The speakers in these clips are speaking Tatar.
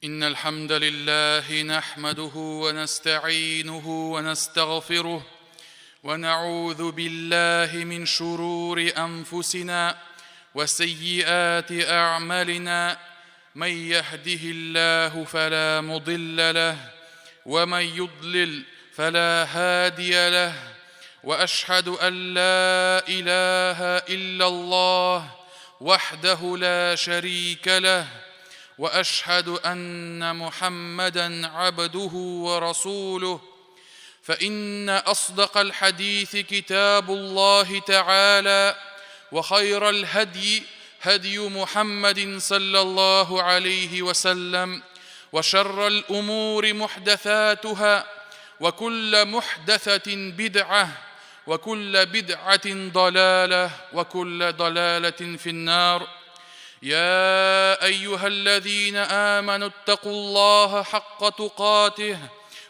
إن الحمد لله نحمده ونستعينه ونستغفره ونعوذ بالله من شرور أنفسنا وسيئات أعمالنا من يهده الله فلا مضل له ومن يضلل فلا هادي له واشهد ان لا اله الا الله وحده لا شريك له واشهد ان محمدا عبده ورسوله فان اصدق الحديث كتاب الله تعالى وخير الهدي هدي محمد صلى الله عليه وسلم وشر الامور محدثاتها وكل محدثه بدعه وكل بدعه ضلاله وكل ضلاله في النار يا ايها الذين امنوا اتقوا الله حق تقاته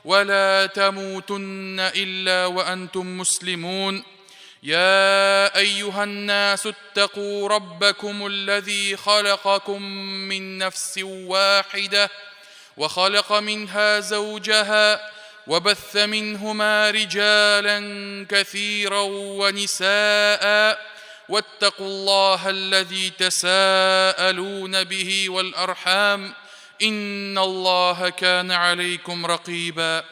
ولا تموتن الا وانتم مسلمون يا ايها الناس اتقوا ربكم الذي خلقكم من نفس واحده وخلق منها زوجها وبث منهما رجالا كثيرا ونساء واتقوا الله الذي تساءلون به والارحام ان الله كان عليكم رقيبا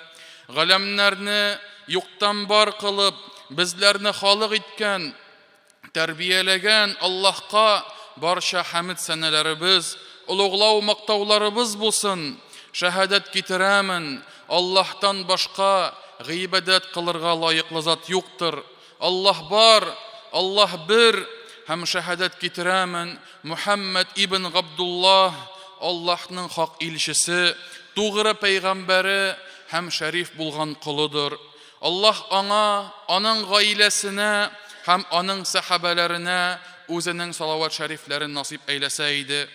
Галәмнәрне юктан бар кылып, безләрне халык иткән, тәрбияләгән Аллаһка барча хәмд сәнәләребез, олуглау мактауларыбыз булсын. Шәһадәт китерәмен, Аллаһтан башка гыйбадәт кылырга лаеклы зат юктыр. Аллаһ бар, Аллаһ бер һәм шәһадәт китерәмен, Мөхәммәд ибн Габдуллаһ Аллаһның хак илчесе, тугры пәйгамбәре һәм шәриф булган колыдыр. Аллаһ аңа, аның гаиләсенә һәм аның сәхабәләренә үзенең салават шәрифләрен насыйп әйләсә иде.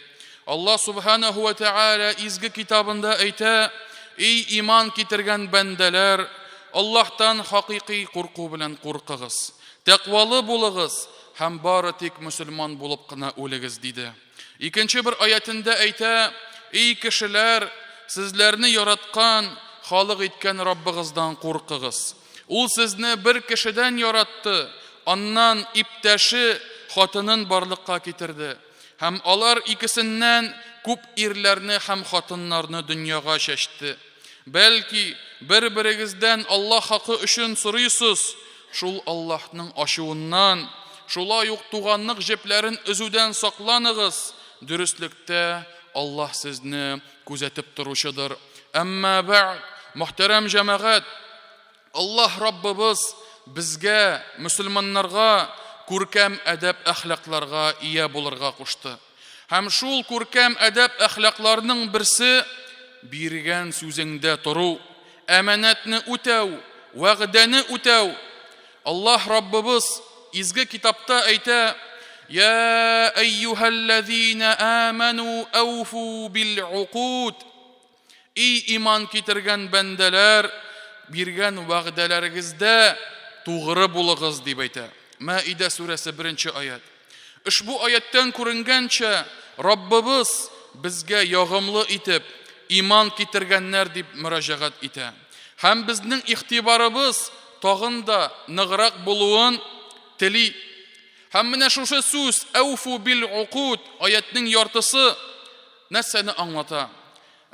Аллаһ субханаһу ва тәгалә изге китабында әйтә: "Эй иман китергән бәндәләр, Аллаһтан хакыйкый курку белән куркыгыз, тәкъвалы булыгыз һәм бары тик мөселман булып кына үлегез", диде. Икенче бер аятендә әйтә: "Эй кешеләр, сезләрне яраткан, халык иткән Раббыгыздан куркыгыз. Ул сезне бер кешедән яратты, аннан иптәше хатынын барлыкка китерде. Һәм алар икесеннән күп ирләрне һәм хатыннарны дөньяга чәчте. Бәлки, бер-берегездән Аллаһ хакы өчен сорыйсыз, шул Аллаһның ачуыннан, шулай ук туганлык җепләрен өзүдән сакланыгыз, дөреслектә Аллаһ сезне күзәтеп торучыдыр. Әмма бәгъд, мөхтәрәм җәмәгать, Аллаһ Раббыбыз безгә, мөселманнарга, күркәм әдәп-әхлакларга ия булырга кушты. Һәм шул күркәм әдәп-әхлакларның берсе биргән сүзеңдә тору, әманәтне үтәү, вәгъдәне үтәү. Аллаһ Раббыбыз изге китапта әйтә: "Я әйюһәлләзина аману ауфу бил уқуд". Ий иман китергән бәндәләр, биргән вәгъдәләрегездә тугры булыгыз, дип әйтә. Мәидә сүрәсе 1 аят. Ошбу аяттан күренгәнчә, Раббыбыз безгә ягымлы итеп, иман китергәннәр дип мөрәҗәгать итә. Һәм безнең игътибарыбыз тагын да ныграк булуын тели. Һәм менә шушы сүз әүфу бил укуд аятның яртысы нәрсәне аңлата?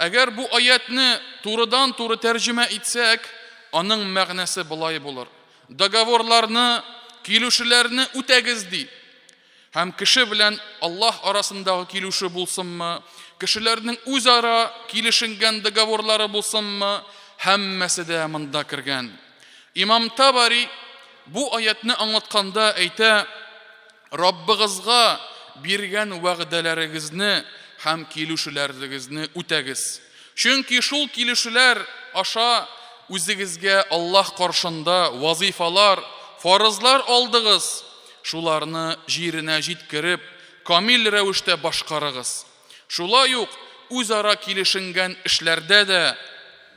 Әгәр бу аятны турыдан-туры тәрҗемә итсәк, аның мәгънәсе болай булыр: Договорларны, килешүләрне үтәгез, ди. Һәм кеше белән Аллаһ арасындагы килешү булсынмы, кешеләрнең үзара килешенгән договорлары булсынмы, һәммәсе дә монда кергән. Имам Табари бу аятны аңлатканда әйтә: Раббыгызга биргән вәгъдәләрегезне һәм килешүләрегезне үтәгез. Чөнки шул килешүләр аша үзегезгә Аллаһ каршында вазыйфалар, фарызлар алдыгыз, шуларны җиренә җиткереп, камил рәвештә башкарыгыз. Шулай ук үзара килешенгән эшләрдә дә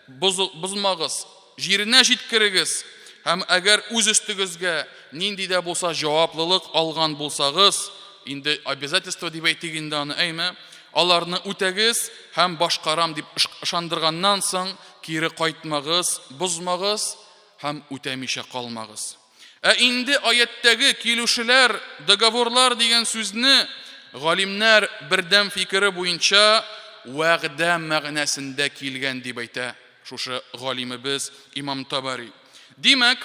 бозмагыз, җиренә җиткерегез һәм әгәр үз өстегезгә нинди дә булса җаваплылык алган булсагыз, инде обязательство дип әйтик инде аны, әйме? Аларны үтәгез һәм башкарам дип ышандырганнан соң кире кайтмагыз, бозмагыз һәм үтәмичә калмагыз. Ә инде аятьтәге килүшеләр, договорлар дигән сүзне галимнәр бердәм фикере буенча вәгъдә мәгънәсендә килгән дип әйтә шушы галимебез имам Табари. Димәк,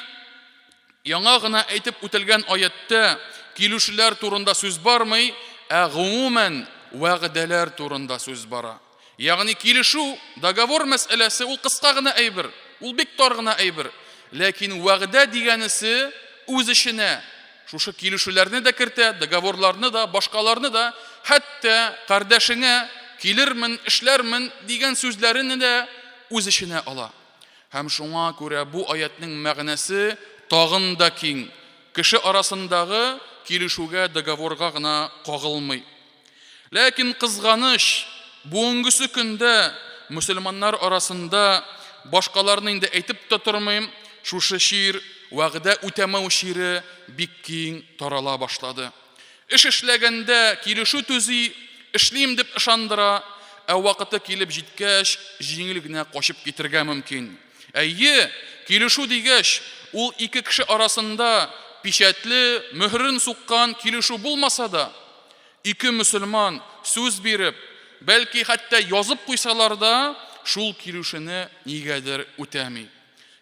яңа гына әйтеп үтелгән аятьтә килүшеләр турында сүз бармый, ә гомумән вәгъдәләр турында сүз бара. Ягъни килешү, договор мәсьәләсе ул кыска гына әйбер, ул бик тар гына әйбер. Ләкин вәгъдә дигәнесе үз эченә шушы килешүләрне дә кертә, договорларны да, башкаларны да, хәтта кардәшеңә килермен, эшләрмен дигән сүзләрне дә үз эченә ала. Һәм шуңа күрә бу аятьнең мәгънәсе тагын да киң, кеше арасындагы килешүгә, договорга гына кагылмый. Ләкин кызганыч, бүгенгесе көндә мөселманнар арасында башкаларны инде әйтеп тә тормыйм, шушы чир, вәгъдә үтәмәү чире бик киң тарала башлады. Эш эшләгәндә килешү төзи, эшлим дип ышандыра, ә вакыты килеп җиткәч, җиңел генә качып китергә мөмкин. Әйе, килешү дигәч, ул ике кеше арасында пичәтле, мөһерен суккан килешү булмаса да, Ике мөселман сүз биреп, бәлки хәтта язып куйсалар да, шул килешүне нигәдер үтәми.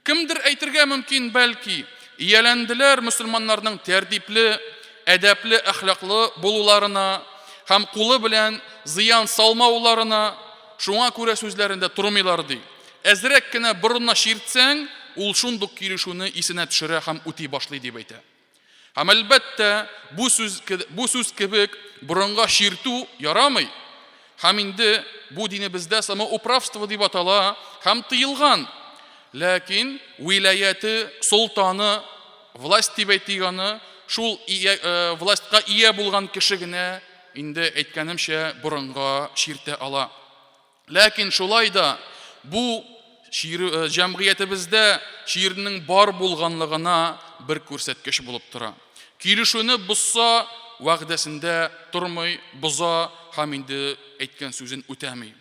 Кемдер әйтергә мөмкин, бәлки, ияләнделәр мөселманнарның тәртипле, әдәпле, әхлаклы булуларына һәм кулы белән зыян салмауларына, шуңа күрә сүзләрендә тормыйлар, ди. Әзрәк кенә борынына чиртсәң, ул шундук килешүне исенә төшерә һәм үти башлый, дип әйтә. Һәм әлбәттә, бу сүз, бу сүз кебек борынга чиртү ярамый. Һәм инде бу динебездә самоуправство дип атала һәм тыелган. Ләкин вилаяте солтаны, власть дип әйтик аны, шул ия, э, властька ия булган кеше генә инде әйткәнемчә борынга чиртә ала. Ләкин шулай да бу чир, э, җәмгыятебездә чирнең бар булганлыгына бер күрсәткеч булып тора. Килешүне бозса, вәгъдәсендә тормый, боза һәм инде әйткән сүзен үтәми.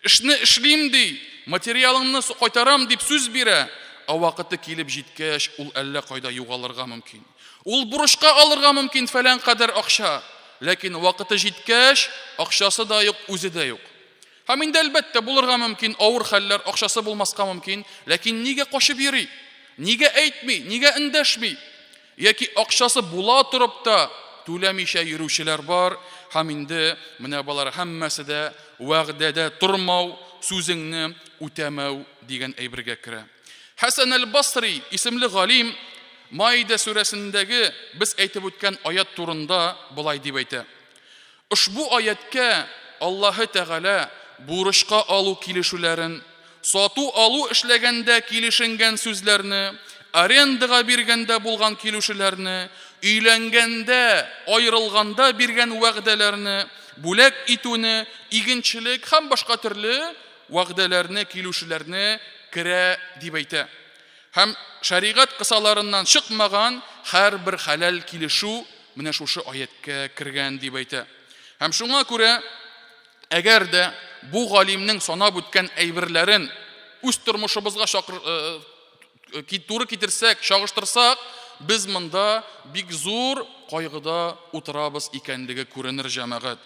Эшне эшлим ди, материалыңны кайтарам дип сүз бирә, ә вакыты килеп җиткәч, ул әллә кайда югалырга мөмкин. Ул бурычка алырга мөмкин фәлән кадәр акча, ләкин вакыты җиткәч, акчасы да юк, үзе дә юк. Һәм инде, әлбәттә, булырга мөмкин авыр хәлләр, акчасы булмаска мөмкин, ләкин нигә качып йөри? Нигә әйтми, нигә эндәшми? Яки акчасы була торып та түләмичә йөрүчеләр бар, һәм инде менә болар һәммәсе дә вәгъдәдә тормау, сүзеңне үтәмәү дигән әйбергә керә. Хәсән әл-Басри исемле галим Маида сүрәсендәге без әйтеп үткән аят турында болай дип әйтә. Ошбу аятькә Аллаһы Тәгалә бурычка алу килешүләрен, сату-алу эшләгәндә килешенгән сүзләрне, арендага биргәндә булган килешүләрне, өйләнгәндә, аерылганда биргән вәгъдәләрне, бүләк итүне, игенчелек һәм башка төрле вәгъдәләрне, килешүләрне керә дип әйтә. Һәм шәригать кысаларыннан чыкмаган һәрбер хәләл килешү менә шушы аятькә кергән дип әйтә. Һәм шуңа күрә, әгәр дә бу галимнең санап үткән әйберләрен үз тормышыбызга чакыр, э, э, туры китерсәк, чагыштырсак, без монда бик зур кайгыда утырабыз икәнлеге күренер, җәмәгать.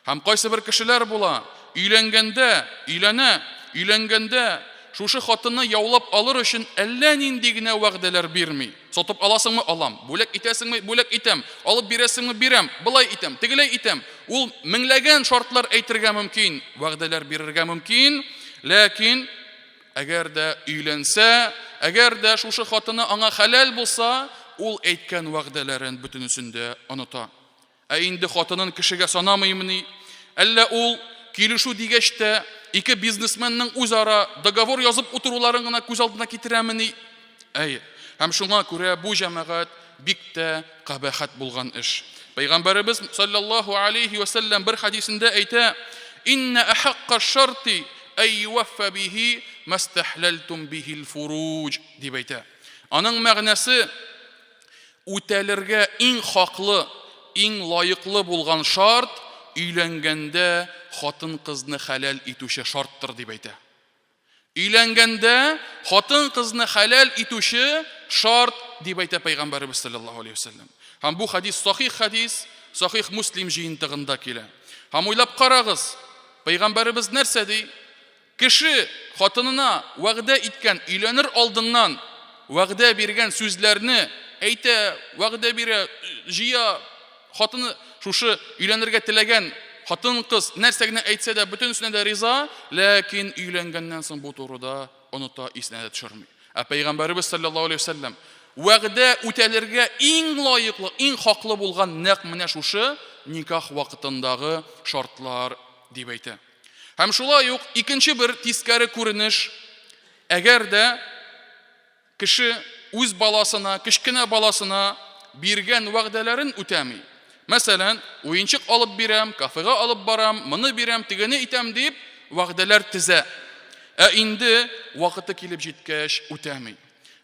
Һәм кайсы бер кешеләр була, өйләнгәндә, өйләнә, өйләнгәндә шушы хатынны яулап алыр өчен әллә нинди генә вәгъдәләр бирми. Сатып аласыңмы? Алам. Бүләк итәсеңме? Бүләк итәм. Алып бирәсеңме? Бирәм. Болай итәм, тегеләй итәм. Ул меңләгән шартлар әйтергә мөмкин, вәгъдәләр бирергә мөмкин, ләкин әгәр дә өйләнсә, әгәр дә шушы хатыны аңа хәләл булса, ул әйткән вәгъдәләрен бөтенесен дә оныта. Ә инде хатынын кешегә санамыймыни? Әллә ул, килешү дигәч тә, ике бизнесменның үзара договор язып утыруларын гына күз алдына китерәмени? Әйе. Һәм шуңа күрә бу, җәмәгать, бик тә кабахәт булган эш. Пәйгамбәребез саллаллаһу алейһи вә сәлләм бер хәдисендә әйтә, Иннә әхәкка шарти әй ювәффә бихи мәстәхләлтум бихил фуруҗ, дип әйтә. Аның мәгънәсе, Үтәлергә иң хаклы, иң лаеклы булган шарт, өйләнгәндә хатын-кызны хәләл итүче шарттыр дип әйтә. Өйләнгәндә хатын-кызны хәләл итүче шарт дип әйтә пәйгамбәребез саллаллаһу алейһи вәсәлләм. Һәм бу хадис сахих хадис, сахих Муслим җыентыгында килә. Һәм уйлап карагыз, пәйгамбәребез нәрсә ди? Кеше хатынына вәгъдә иткән, өйләнер алдыннан вәгъдә биргән сүзләрне әйтә, вәгъдә бирә, җыя, хатыны шушы өйләнергә теләгән хатын-кыз нәрсә генә әйтсә дә, бөтенесенә дә риза, ләкин өйләнгәннән соң бу турыда оныта, исенә дә төшерми. Ә пәйгамбәребез саллаллаһу алейһи вәсәлләм вәгъдә үтәлергә иң лаеклы, иң хаклы булган нәкъ менә шушы никах вакытындагы шартлар дип әйтә. Һәм шулай ук икенче бер тискәре күренеш, әгәр дә кеше үз баласына, кечкенә баласына биргән вәгъдәләрен үтәми. Мәсәлән, уенчык алып бирәм, кафега алып барам, моны бирәм, тегене итәм дип вәгъдәләр тезә. Ә инде вакыты килеп җиткәч үтәми.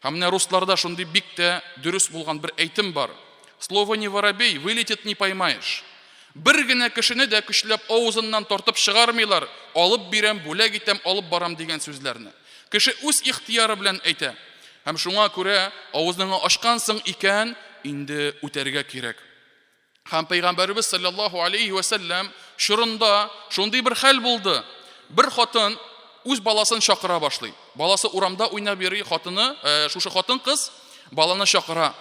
Һәм менә русларда шундый бик тә дөрес булган бер әйтем бар. Слово не воробей, вылетит не поймаешь. Бер генә кешене дә көчләп авызыннан тартып чыгармыйлар, алып бирәм, бүләк итәм, алып барам дигән сүзләрне. Кеше үз ихтыяры белән әйтә. Һәм шуңа күрә авызыңны ачкансың икән, инде үтәргә кирәк. Һәм пәйгамбәребез саллаллаһу алейхи ва сәлләм чорында шундый бер хәл булды. Бер хатын үз баласын чакыра башлый. Баласы урамда уйнап йөри, хатыны, э, шушы хатын кыз баланы чакыра.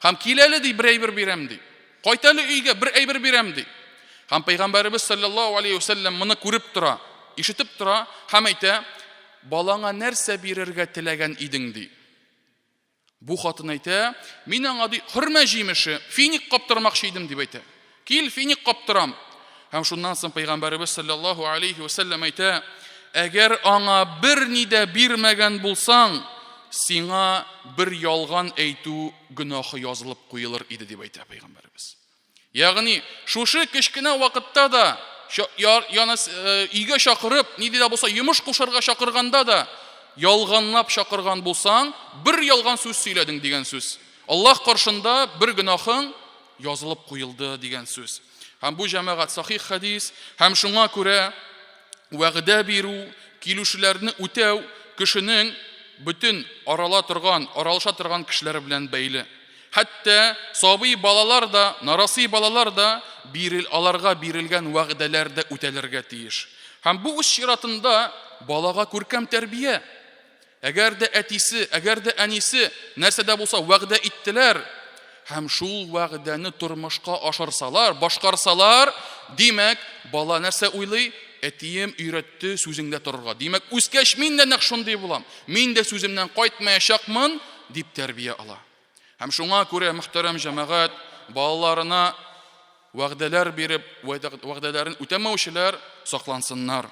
Һәм кил әле ди, бер әйбер бирәм ди. Кайт әле өйгә, бер әйбер бирәм ди. Һәм пәйгамбәребез саллаллаһу алейхи ва сәлләм моны күреп тора, ишетеп тора һәм әйтә: "Балаңа нәрсә бирергә теләгән идең?" ди. Бу хатын әйтә, мин аңа ди, хөрмә җимеше, финик каптырмакчы идем дип әйтә. Кил, финик каптырам. Һәм шуннан соң пәйгамбәребез саллаллаһу алейхи ва сәлләм әйтә, әгәр аңа бер ни дә бирмәгән булсаң, сиңа бер ялган әйтү гөнаһы язылып куелыр иде дип әйтә пәйгамбәребез. Ягъни, шушы кечкенә вакытта да э, өйгә чакырып, нинди дә булса йомыш кушарга чакырганда да, ялганлап чакырган булсаң, бер ялган сүз сөйләдең дигән сүз. Аллаһ каршында бер гөнаһың язылып куелды дигән сүз. Һәм бу җәмәгать сахих хәдис, һәм шуңа күрә вәгъдә бирү, килүчеләрне үтәү кешенең бөтен арала торган, аралаша торган кешеләре белән бәйле. Хәтта сабый балалар да, нарасый балалар да бирел, аларга бирелгән вәгъдәләр дә үтәлергә тиеш. Һәм бу үз чиратында балага күркәм тәрбия. Әгәр дә әтисе, әгәр дә әнисе нәрсә дә булса вәгъдә иттеләр, һәм шул вәгъдәне тормышка ашырсалар, башкарсалар, димәк, бала нәрсә уйлый? Әтием өйрәтте сүзеңдә торырга. Димәк, үскәч мин дә нәкъ шундый булам. Мин дә сүземнән кайтмаячакмын, дип тәрбия ала. Һәм шуңа күрә, мөхтәрәм җәмәгать, балаларына вәгъдәләр биреп, вәгъдәләрен үтәмәүчеләр саклансыннар.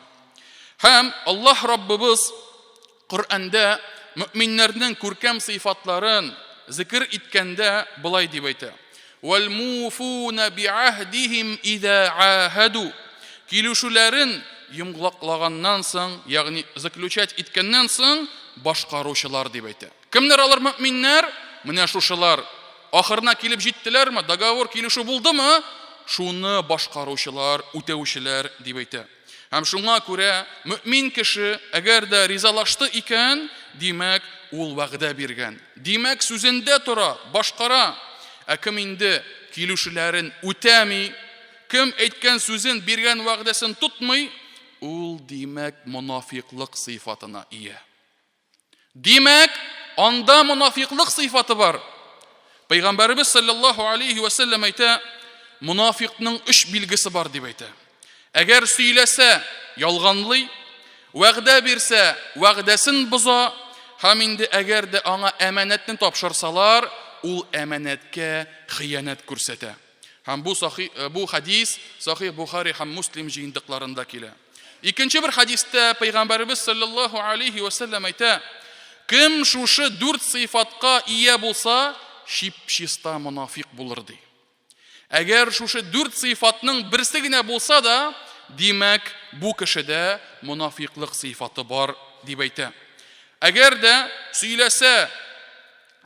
Һәм Аллаһ Раббыбыз Коръәндә мөэминнәрнең күркәм сыйфатларын зикер иткәндә болай дип әйтә: "Вәл муфуна биаһдихим иза ахаду". Килешүләрен йомгаклаганнан соң, ягъни заключать иткәннән соң башкаручылар дип әйтә. Кемнәр алар мөэминнәр? Менә шушылар. Ахырына килеп җиттеләрме? Договор килешү булдымы? Шуны башкаручылар, үтәүчеләр дип әйтә. Һәм шуңа күрә мөэмин кеше әгәр дә ризалашты икән, димәк, ул вәгъдә биргән. Димәк, сүзендә тора, башкара. Ә кем инде килешүләрен үтәми, кем әйткән сүзен, биргән вәгъдәсен тотмый, ул, димәк, монафикълык сыйфатына ия. Димәк, анда монафиклык сыйфаты бар. Пәйгамбәребез саллаллаһу алейхи ва сәлләм әйтә, монафикның өч билгесе бар дип әйтә. Әгәр сөйләсә, ялганлый, вәгъдә бирсә, вәгъдәсен боза, һәм инде әгәр дә аңа әманәтне тапшырсалар, ул әманәткә хыянәт күрсәтә. Һәм бу сахи, э, бу хадис Сахих Бухари һәм Муслим җыентыкларында килә. Икенче бер хадистә пәйгамбәребез саллаллаһу алейхи ва сәлләм әйтә: Кем шушы дүрт сыйфатка ия булса, чип-чиста монафик булыр ди. Әгәр шушы дүрт сыйфатның берсе генә булса да, димәк, бу кешедә монафиклык сыйфаты бар дип әйтә. Әгәр дә сөйләсә,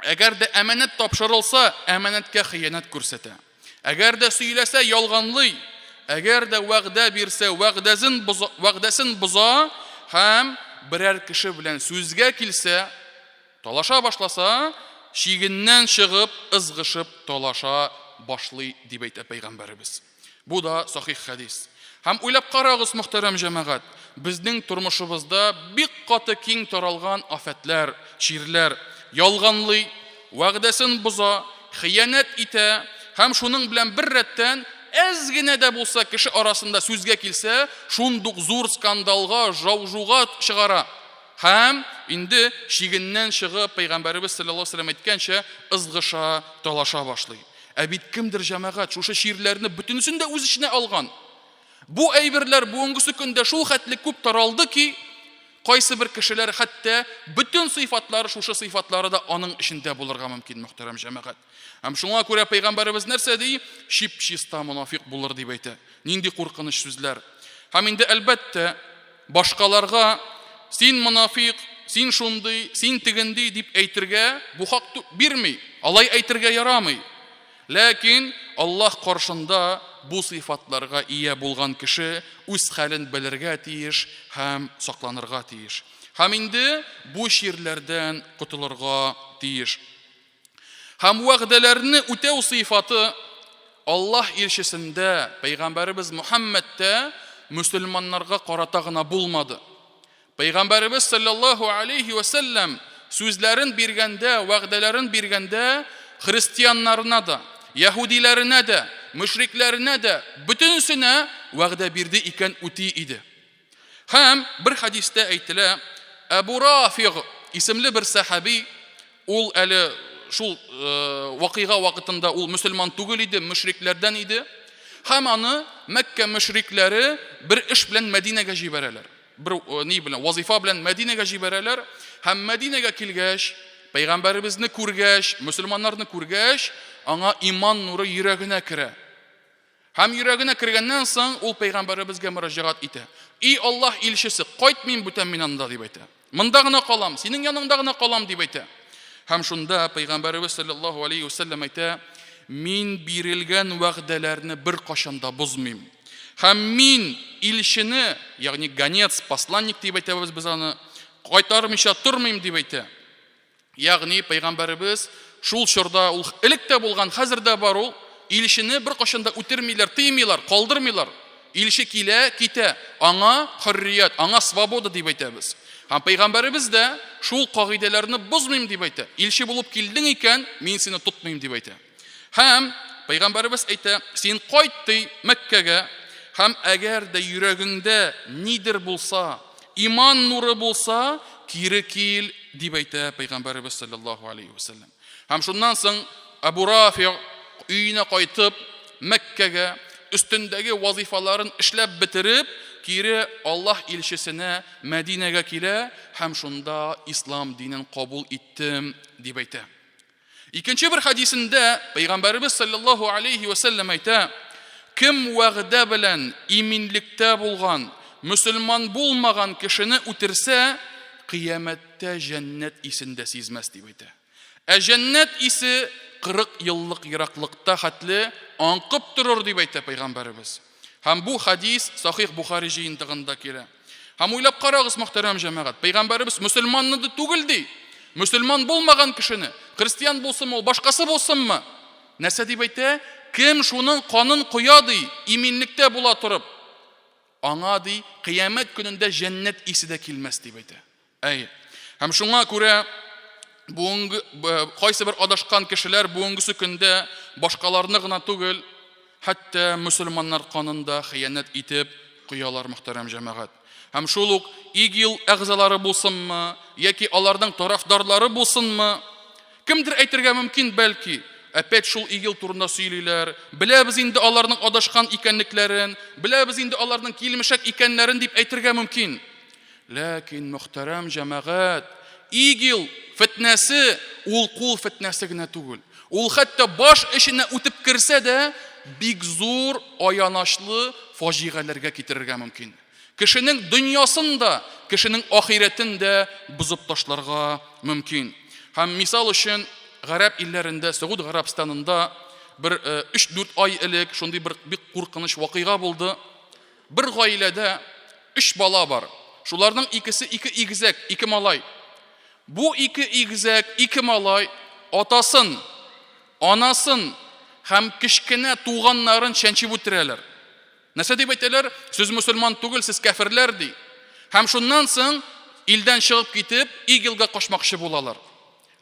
Әгәр дә әманәт тапшырылса, әманәткә хыянәт күрсәтә. Әгәр дә сөйләсә, ялганлый. Әгәр дә вәгъдә бирсә, вәгъдәсен боза, вәгъдәсен боза һәм берәр кеше белән сүзгә килсә, талаша башласа, чигеннән чыгып, ызгышып талаша башлый, дип әйтә пәйгамбәребез. Бу да сахих хәдис. Һәм уйлап карагыз, мөхтәрәм җәмәгать, безнең тормышыбызда бик каты киң таралган афәтләр, чирләр, ялганлый, вәгъдәсен боза, хыянәт итә һәм шуның белән бер рәттән әз генә дә булса кеше арасында сүзгә килсә, шундук зур скандалга, жау-жуга чыгара. Һәм инде чигеннән чыгып, пәйгамбәребез саллаллаһу алейһи ва сәлләм әйткәнчә, ызгыша, талаша башлый. Ә бит кемдер, җәмәгать, шушы чирләрне бөтенесен дә үз эченә алган. Бу әйберләр бүгенгесе көндә шул хәтле күп таралды ки, кайсы бер кешеләр хәтта бөтен сыйфатлары шушы сыйфатлары да аның эчендә булырга мөмкин, мөхтәрәм җәмәгать. Һәм шуңа күрә пәйгамбәребез нәрсә ди? Чип-чиста монафикъ булыр дип әйтә. Нинди куркыныч сүзләр. Һәм инде әлбәттә, Башкаларга син монафикъ, син шундый, син тегенди дип әйтергә бу хак бирми. Алай әйтергә ярамый. Ләкин Аллаһ каршында бу сыйфатларга ия булган кеше үз хәлен белергә тиеш һәм сакланырга тиеш. Һәм инде бу чирләрдән котылырга тиеш. Һәм вәгъдәләрне үтәү сыйфаты Аллаһ илчесендә, пәйгамбәребез Мөхәммәдтә мөселманнарга карата гына булмады. Пәйгамбәребез саллаллаһу алейхи вә сәлләм сүзләрен биргәндә, вәгъдәләрен биргәндә христианнарына да, яһүдиләренә дә, мөшрикләренә дә, бөтенесенә вәгъдә бирде икән, үти иде. Һәм бер хәдистә әйтелә, Әбу Рафиг исемле бер сәхәби, ул әле шул э, вакыйга вакытында ул мөселман түгел иде, мөшрикләрдән иде. Һәм аны Мәккә мөшрикләре бер эш белән Мәдинәгә җибәрәләр. Бер э, ни белән, вазифа белән Мәдинәгә җибәрәләр. Һәм Мәдинәгә килгәч, пәйгамбәребезне күргәч, мөселманнарны күргәч, аңа иман нуры йөрәгенә керә. Һәм йөрәгенә кергәннән соң ул пәйгамбәребезгә мөрәҗәгать итә. И Аллаһ илчесе, кайтмыйм бүтән мин анда, дип әйтә. Монда гына калам, синең яныңда гына калам, дип әйтә. Һәм шунда пәйгамбәребез саллаллаһу алейхи вәсәлләм әйтә, мин бирелгән вәгъдәләрне беркайчан да бозмыйм. Һәм мин илчене, ягъни гонец, посланник дип әйтәбез без аны, кайтармыйча тормыйм, дип әйтә. Ягъни пәйгамбәребез шул чорда ул элек тә булган, хәзер дә бар ул, илчене беркайчан да үтермиләр, тыймыйлар, калдырмыйлар. Илче килә, китә. Аңа хөррият, аңа свобода дип әйтәбез. Һәм пәйгамбәребез дә шул кагыйдәләрне бозмыйм дип әйтә. Илче булып килдең икән, мин сине тотмыйм дип әйтә. Һәм пәйгамбәребез әйтә, син кайт ди Мәккәгә, һәм әгәр дә йөрәгеңдә нидер булса, иман нуры булса, кире кил, дип әйтә пәйгамбәребез саллаллаһу алейхи вәсәлләм. Һәм шуннан соң Абу Рафи өенә кайтып, Мәккәгә өстендәге вазифаларын эшләп бетереп, кире Аллаһ илчесенә Мәдинәгә килә һәм шунда ислам динен кабул иттем, дип әйтә. Икенче бер хәдисендә Пәйгамбәребез саллаллаһу алейхи ва сәлләм әйтә, кем вәгъдә белән иминлектә булган, мөселман булмаган кешене үтерсә, кыямәттә җәннәт исен дә сизмәс дип әйтә. Ә җәннәт исе 40 еллык ераклыкта хәтле аңкып торыр дип әйтә Пәйгамбәребез. Һәм бу хәдис Сахих Бухари җыентыгында килә. Һәм уйлап карагыз, мөхтәрәм җәмәгать, пәйгамбәребез мөселманны да түгел ди. Мөселман булмаган кешене, христиан булсынмы ул, башкасы булсынмы? Нәрсә дип әйтә? Кем шуның канын коя ди, иминлектә була торып, аңа ди, кыямәт көнендә җәннәт исе дә килмәс дип әйтә. Әй. Һәм шуңа күрә бүгенге кайсы бер адашкан кешеләр бүгенгесе көндә башкаларны гына түгел, хәтта мөселманнар канын да хыянәт итеп коялар, мөхтәрәм җәмәгать. Һәм шул ук ИГИЛ әгъзалары булсынмы, яки аларның тарафдарлары булсынмы, кемдер әйтергә мөмкин, бәлки, опять шул ИГИЛ турында сөйлиләр, беләбез инде аларның адашкан икәнлекләрен, беләбез инде аларның килмешәк икәннәрен дип әйтергә мөмкин. Ләкин, мөхтәрәм җәмәгать, ИГИЛ фетнәсе ул кул фетнәсе генә түгел. Ул хәтта баш эченә үтеп керсә дә, бик зур аяначлы фаҗигаләргә китерергә мөмкин. Кешенең дөньясын да, кешенең ахирәтен дә бозып ташларга мөмкин. Һәм мисал өчен, гарәп илләрендә, Согуд Гарәбстанында бер 3-4 ай элек шундый бер бик куркыныч вакыйга булды. Бер гаиләдә өч бала бар. Шуларның икесе ике игезәк, ике малай. Бу ике игезәк, ике малай атасын, анасын һәм кечкенә туганнарын чәнчеп үтерәләр. Нәрсә дип әйтәләр? Сез мөселман түгел, сез кәферләр ди. Һәм шуннан соң илдән чыгып китеп, ИГИЛга качмакчы булалар.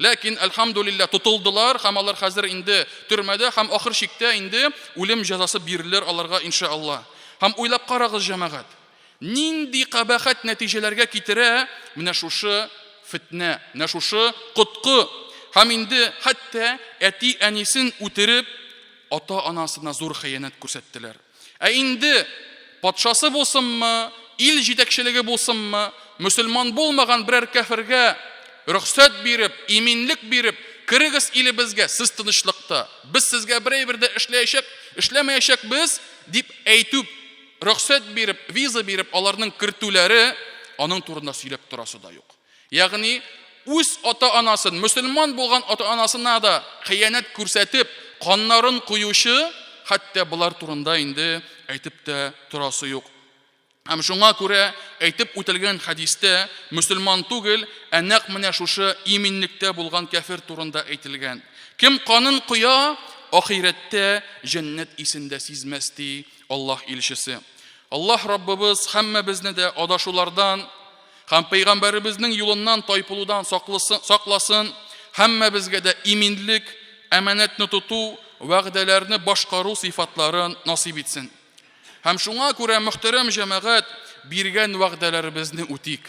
Ләкин, әлхәмдүлилләһ, тотылдылар һәм алар хәзер инде төрмәдә һәм ахыр чиктә инде үлем җәзасы бирелер аларга, иншааллаһ. Һәм уйлап карагыз, җәмәгать, нинди кабахәт нәтиҗәләргә китерә менә шушы фетнә, менә шушы коткы. Һәм инде хәтта әти-әнисен үтереп, ата-анасына зур хыянәт күрсәттеләр. Ә инде патшасы булсынмы, ил җитәкчелеге булсынмы, мөселман булмаган берәр кәфергә рөхсәт биреп, иминлек биреп, керегез илебезгә, сез тынычлыкта, без сезгә бер әйбер дә эшләячәк, эшләмәячәкбез, дип әйтү, рөхсәт биреп, виза биреп, аларның кертүләре, аның турында сөйләп торасы да юк. Ягъни үз ата-анасын, мөселман булган ата-анасына да хыянәт күрсәтеп, каннарын коючы, хәтта болар турында инде әйтеп тә торасы юк. Һәм шуңа күрә әйтеп үтелгән хәдистә мөселман түгел, ә нәкъ менә шушы иминлектә булган кәфер турында әйтелгән. Кем канын коя, ахирәттә җәннәт исен дә сизмәс, ди Аллаһ илчесе. Аллаһ Раббыбыз һәммәбезне дә адашулардан, Һәм пәйгамбәребезнең юлыннан тайпылудан сакласын, һәммәбезгә дә иминлек, әманәтне тоту, вәгъдәләрне башкару сыйфатларын насыйп итсен. Һәм шуңа күрә, мөхтәрәм җәмәгать, биргән вәгъдәләребезне үтик.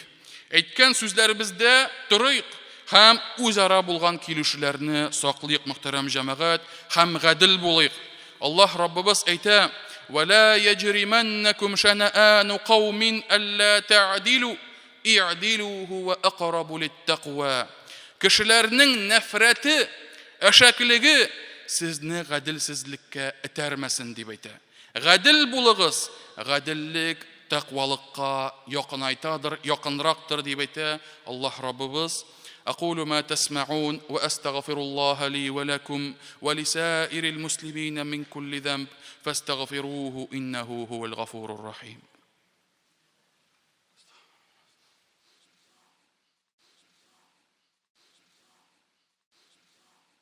Әйткән сүзләребездә торыйк һәм үзара булган килешүләрне саклыйк, мөхтәрәм җәмәгать, һәм гадел булыйк. Аллаһ Раббыбыз әйтә: "Ва ла яҗриманнакум шана'ану каумин алла та'дилу, i'дилу һуа акрабу литтаква". Кешеләрнең нәфрәте, әшәкелеге сезне гаделсезлеккә этәрмәсен, дип әйтә. Гадел булыгыз, гаделлек тәкъвалыкка якынайтадыр, якынрактыр, дип әйтә Аллаһ Раббыбыз. أقول ما تسمعون وأستغفر الله لي ولكم ولسائر المسلمين من كل ذنب فاستغفروه إنه هو الغفور الرحيم.